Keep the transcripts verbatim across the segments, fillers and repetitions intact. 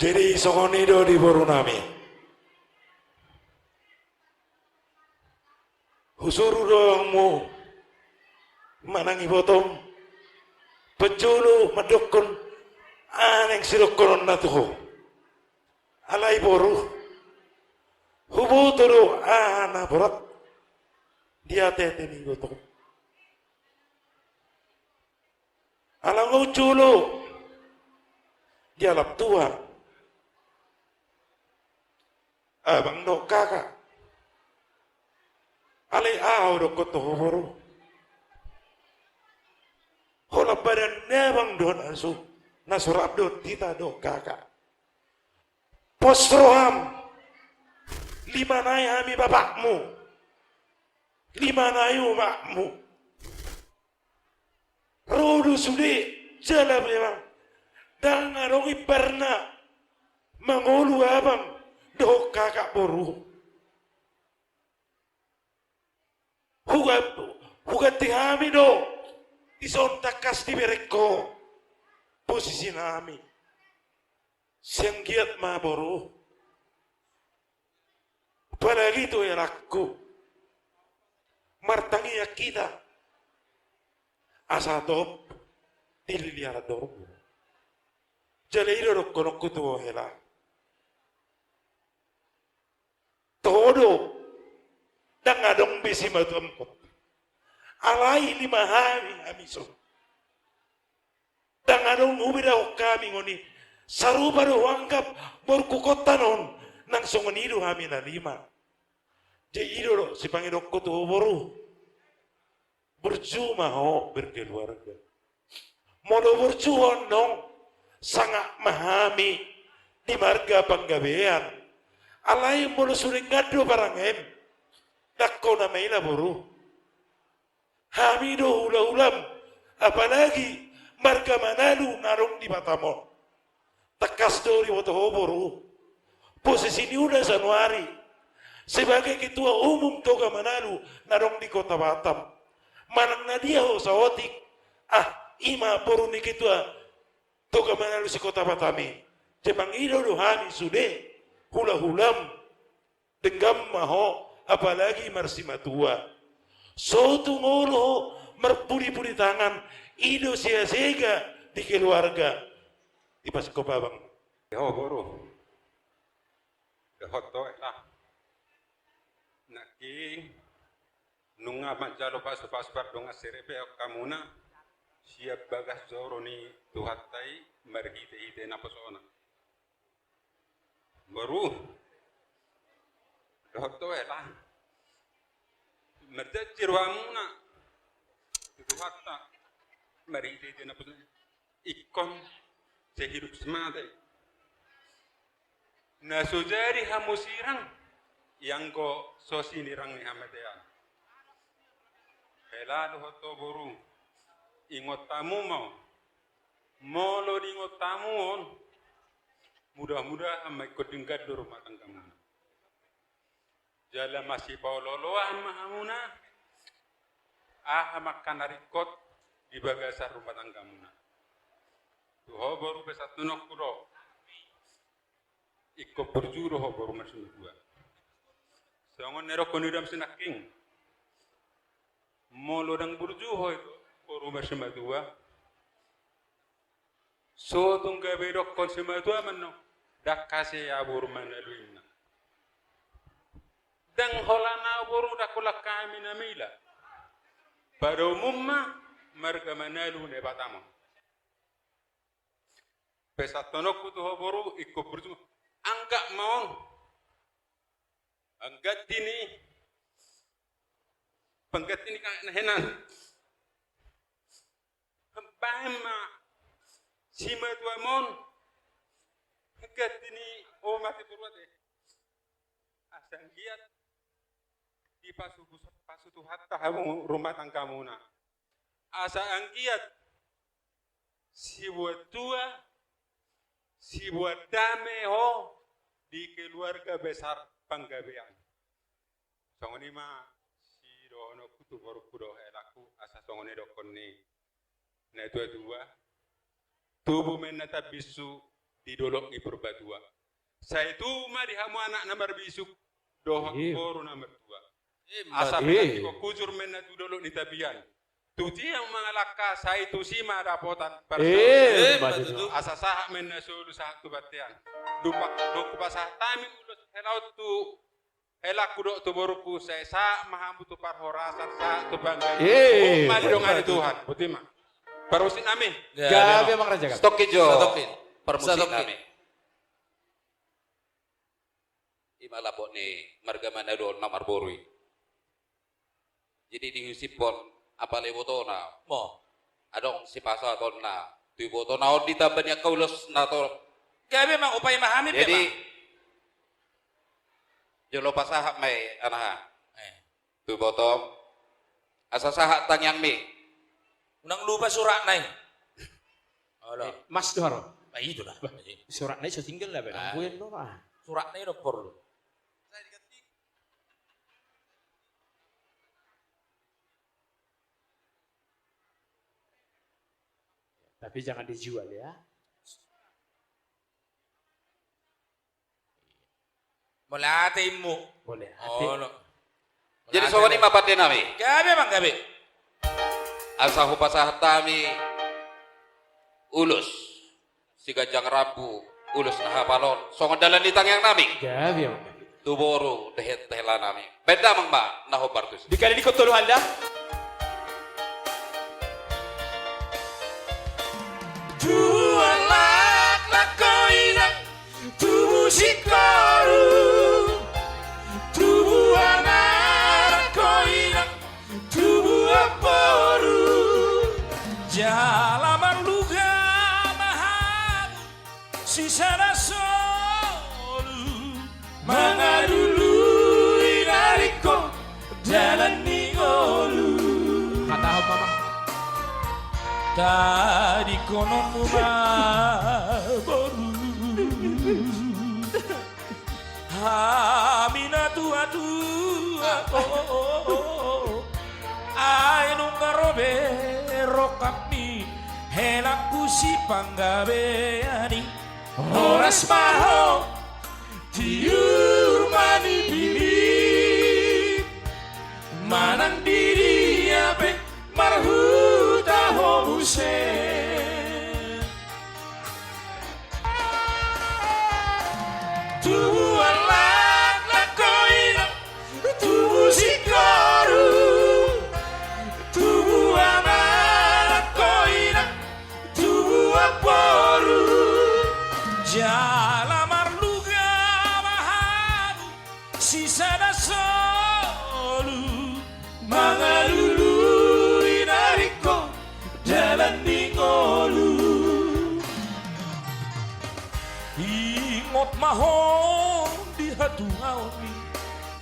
Jadi songon i do di boru nami. Husuru do hamu manang ibotom, parjolo mandokkon aha naeng sidokkon on na tu ho. Alai boru, huboto do aha na borat di hatetete ni ibotom. Ala nga jolo dialap tua abang dohot kakak. Alai aha hudokkon tu ho boru? Holan badan ni abang dohot na so, na so rap dohot hita dohot kakak. Pos roham, lima nai hami bapakmu, lima nai umakmu. Ro do sude jala memang ndang adong imbarna mangolu abang dohot kakak boru. Huga-, huganti hami do dison tangkas dibereng ho posisi nami. Sai anggiat ma boru. Apalagi tu helangku. Martangiang hita asa top dililiaran do. Jala i do dohononku tu ho hela. Toho do, ndang adong be simatuam hot. Alai lima hami, hami son. Ndang adong hubedahon hami ngoni. Sarupa do huanggap borungku hot on, nang songon i do hami na lima. Jadi i do, do sipangidoonku tu ho boru. Burju ma ho berkeluarga. Molo burju ho annon, sangap ma hami di marga Panggabean. Alai molo sude ngadu parangen, ndang ho na maila boru. Hami do hulahulam, apalagi marga Manalu na adong di Batam on. Tangkas do diboto ho boru posisi ni Uda Januari sebagai ketua umum Toga Manalu na adong di Kota Batam. Manang na dia ho saotik, ah, i ma boru ni ketua Toga Manalu se-Kota Batam i. Mangido do hami sude hulahulam. Denggan ma ho, apalagi marsimatua. So tung olo ho marpudipudi tangan, i do siasega di keluarga. Dipasingkop abang. Ho boru. Dohot ho hela. Nangkin nunga manjalo pasupasu pardongan serep hamuna sian bagas joro ni Tuhanta i marhitehite naposona. Boru, dohot ho hela. Marjanji rohamuna tu Tuhanta marhitehite naposona, ingkon sehidup semate. Na so jadi hamu sirang, ianggo so sinirang ni hamatean. Hela dohot ho boru, ingot hamu ma on. Molo diingot hamu on, mudah-mudahan ma ingkon denggan do rumah tanggamuna. Jala masipaolooloan ma hamuna aha ma angka na ringkot di bagasan rumah tanggamuna. Tu ho boru, pesanhononku do, ingkon burju do ho boru marsimatua. Songon na nidokkon nidam sinangkin, molo ndang burju ho boru marsimatua, so tung gabe didokkon simatua ma annon, ndang hasea boru Manalu inna. Ndang holan ahu boru, ndang holan hami na maila. Pada umumna marga Manalu na di Batam on. Pesanhononku tu ho boru, ingkon burju. Anggap ma on pangganti ni, pangganti ni kakak na hinan. Baen ma simatuam on pangganti ni omak, boru, ate. Asa anggiat dipasupasu Tuhanta hamu rumah tanggamuna. Asa anggiat sibuat tua, sibuat dame ho di keluarga besar Panggabean. Songon i ma sidohononku tu borungku dohot helangku, asa songon i dohonon ni na tuatua. Tubu ma inna tambinsu, di dolok ni Purbatua. Sai tubu ma di hamu anak na marbisuk dohot boru na martua. Asa pe nanti hujur ma inna tu dolok ni tapian. Tu tiang mangalangka sai tusi ma dapotan parsaoran. Asa sahat ma inna solu sahat tu bontean. Dung hupasahat hami ulos hela on tu helangku dohot tu borungku, sai sahat ma hamu tu parhorasan, sahat tu panggabean. Mauliate ma di Tuhan. Boti ma. Parmusik nami. Gabe ma raja. Satongkin jo. Satongkin. Parmusik nami. I ma lambok ni marga Manalu on na marboru i. Jadi dihusiphon apala ibotona. Adong sipasahatonna tu ibotona on ditamba ni angka ulos na torop. Gabe ma, upa i ma hami pe. Jadi jolo pasahat ma i anaha. Tu ibotom. Asa sahat tangiangmi. Unang lupa suratna i. Olo. Mas do haro. Itu dah. Suratna i so tinggal lah. Suratna i do porlu. Tapi jangan dijual ya. Mauliate immu. Mauliate. Jadi songon i ma pande nami. Gabe ma gabe. Asa hupasahat hami ulos siganjang rambu, ulos na hapal on songon dalan ni tangiang nami. Gabe ma. Tu boru dohot hela nami. Baen damang ma na hombar tusi. Dikali dikot tolu handa. Tubu anak nangkin inang, tubu singkoru, tubu anak nangkin inang, tubu amporu. Jala marluga ma hamu sisada solu, mangalului na ringkot dalan ni ngolu. Hatahon ma. Tadingkononmu ma boru, hami na tuatua on. Ai nunga ro be rongkapmi, helangku sipanggabean i. Horas ma ho, tiur ma nipimi, manang di dia pe marhuta ho muse. Tubu anak nangkin inang, tubu singkoru, tubu anak nangkin inang, tubu amporu. Jala marluga ma hamu sisada solu, mangalului na ringkot dalan ni ngolu. Ingot ma ho di hatuaonmi,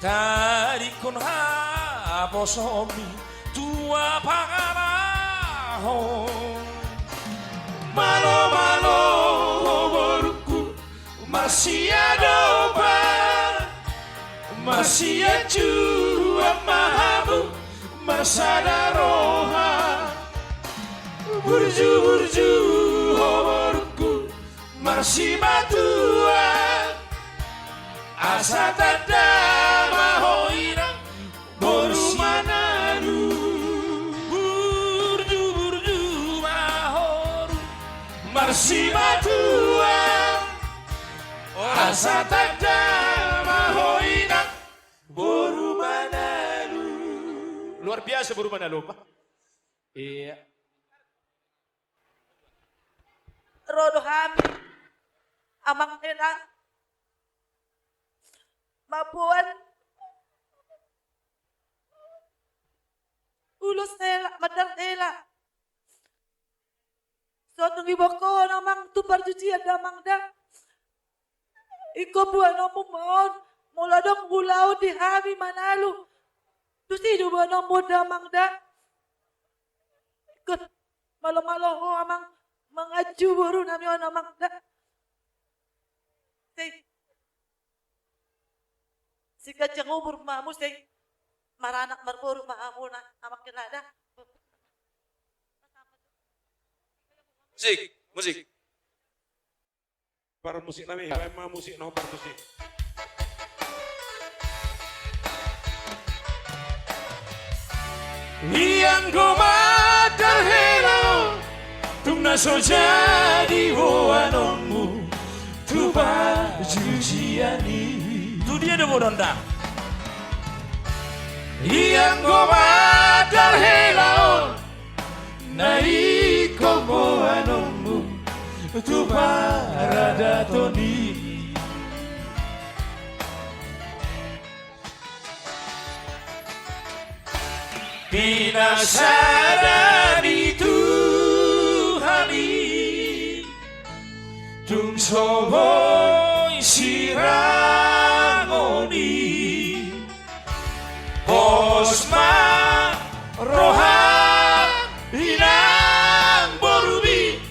tadingkon haposoonmi, tua pangalahon. Malo, malo ho borungku, marsiadopan, marsianjuan ma hamu, marsada roha. Burju, burju ho borungku, marsimatuan, asa tanda ma ho inang, boru Manalu. Burju, burju ma ho boru, marsimatuan, asa tanda ma ho inang, boru Manalu. Luar biasa boru Manalu, Pak. Iya. Ro do hami, Amang Hela, mamboan ulos hela, mandar hela. So tung diboan ho, Amang, tu parjujian, Amang, da. Ingkon boanonmu ma on, molo adong ulaon di hami Manalu. Tusi do boanonmu on, Amang, da. Ingkon malo-malo ho, Amang, manganju boru nami on, Amang, da. Sai siganjang umur ma hamu, sai maranak marboru ma hamu, Amang Hela, da. Musik, musik. Parmusik nami, baen ma musik na hombar tusi. Ia anggo mandar hela on, tung na so jadi boanonmu tu pajujian i. Tu dia do boanonda? Ia anggo mandar hela on, na ingkon boanonmu tu paradaton i. Di na sada ni Tuhan i, tung so boi sirangon i. Pos ma roham inang borumi,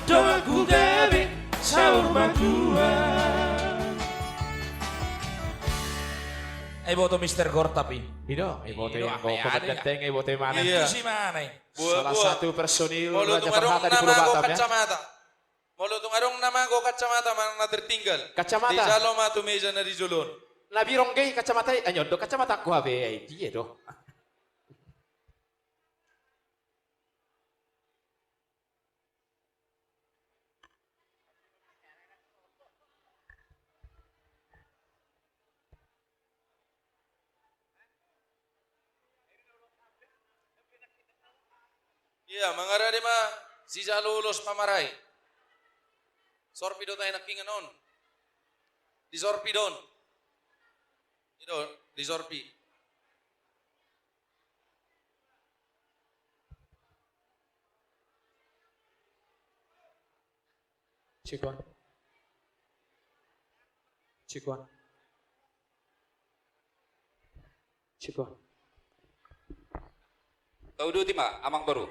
donganku gabe saur matua. Ai boto Mister Gortap i. I do, ai boto i, anggo pemandang teng, ai boto i manang. Iya. Tusi manang. Salah satu personil Raja Parhata di Pulau Batam, ya. Molo tung adong na mago kacamata manang na tertinggal, kacamata, dijalo ma tu meja na di jolo on. Na birong ge i kacamata i, anyo do kacamata ku hape, ai dia do. Ia, mangarade ma sijalo ulos pamarai. Sorpi do tahe nangkiningan on. Disorpi do on. I do, disorpi. Cek on. Cek on. Cek on. Tauduti ma, Amang Boru.